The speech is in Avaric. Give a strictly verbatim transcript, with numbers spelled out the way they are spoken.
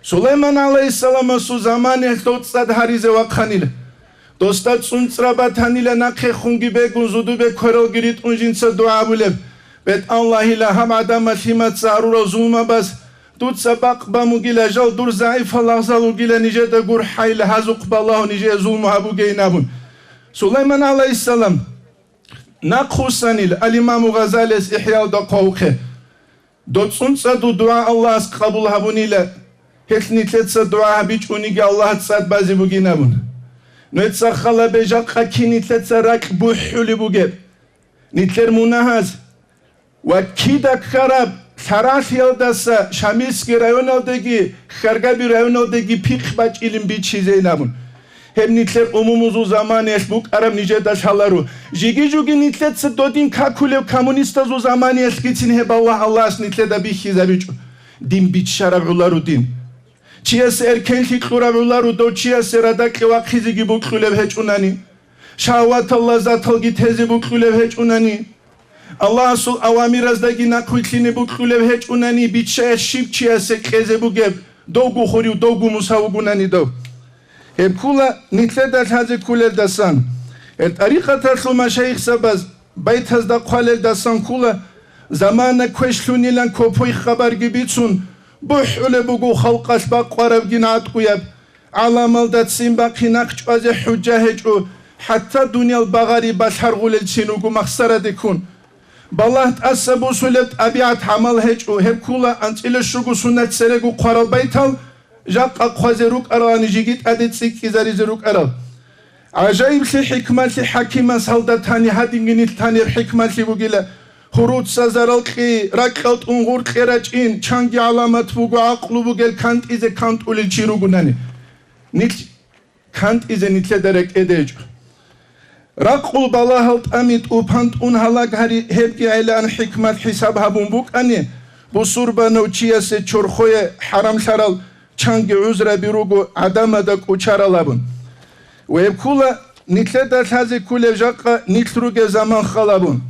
Сулайман гӀалайгьиссаламасул заманаялъ дов цӀад гьаризе вахъанила. Досда цӀунцӀра батанила нахъехунги бегун зудубе квералги ритӀун жинца дугӀа абулеб: «БетӀаллагьила, гьаб гӀадамал лъимаца гьарурал зулмабаз дуца бакъ бан бугила, жал дур загӀипал лагъзал вугила, нижеда гурхӀайила, гьазухъ балагьун нижее зулму гьабугейин», – абун. Сулайман гӀалайгьиссалам нахъвуссанил, ал-Имаму Гъазалияс ИхӀяалда хъвавухъе. Дов цӀунцӀрадул дугӀа Аллагьас къабул гьабунила, гьелъ нилъеца дугӀа гьабичӀониги Аллагь цӀад базе бугин абун. Нужеца хал гьабе, жакъа кин нилъеца ракь бухӀулеб бугеб. Нилъер мунагьаз ва кида ккараб лъаралъиялдаса Шамилский районалдеги Хьаргаби районалдеги пихъ бачӀилин бичизейин абун. Гьеб нилъер умумузул заманаялъ букӀараб нижеда лъаларо. Жиги-жуги нилъеца додин какулев коммунистазул заманаялъгицин гьеб Аллагь Аллагьас нилъеда бихьизабичӀо. Дин биччараб гӀоларо дин. Чиясе эркенлъи кьураб гӀоларо дов чиясе радакье вахъизеги букьулеб гьечӀунани. Шагьватал лаззаталги тезе букьулеб гьечӀунани. Аллагьасул авамираздаги нахъвилълъине букьулеб гьечӀунани, биччая щиб чиясе кьезе бугеб, довго хурив, довго муса вугунани дов. Гьеб ккула нилъеда лъазе кколелдасан. Гьеб тӀарикъаталъул машайихзабаз байтазда хъвалелдасан ккула, замана квешлъунилан копой хабарги бицун, бухӀулеб буго халкъалъ бакъварабгин гӀатӀуяб. ГӀаламалда ццин бахъи нахъ чӀвазе хӀужа гьечӀо, хӀатта дуниял багъари балъаргъулел чин вуго махсараде ккун. Балагь тӀаса бусулеб тӀабигӀат гӀамал гьечӀо, гьеб ккула анцӀила щуго сунат церего хъварал байтал, жакъа хъвазе рукӀаралани жиги тӀаде цӀикӀкӀизаризе рукӀарал. ГӀажаиблъи хӀикмалъи хӀакимас гьалда тани гьадинги нилъ танеб хӀикмалъи бугила. Гьуруца зарал кьи, ракьал тӀун гъуркье рачӀин, чанги гӀаламат буго гӀакълу бугел кантӀизе кантӀулел чи ругунани. Нилъ кантӀизе нилъеда рекӀеде гьечӀо. Ракъул балагьал тӀами тӀупан тӀун гьалаг гьари, гьебги гӀелаан хӀикмат хӀисаб гьабун букӀани, бусурбанав чиясе чорхое хӀарамлъарал чанги гӀузраби руго гӀадамада кӀучарал абун. Ва гьеб ккула нилъеда лъазе кколеб жакъа нилъ ругеб заман хал абун.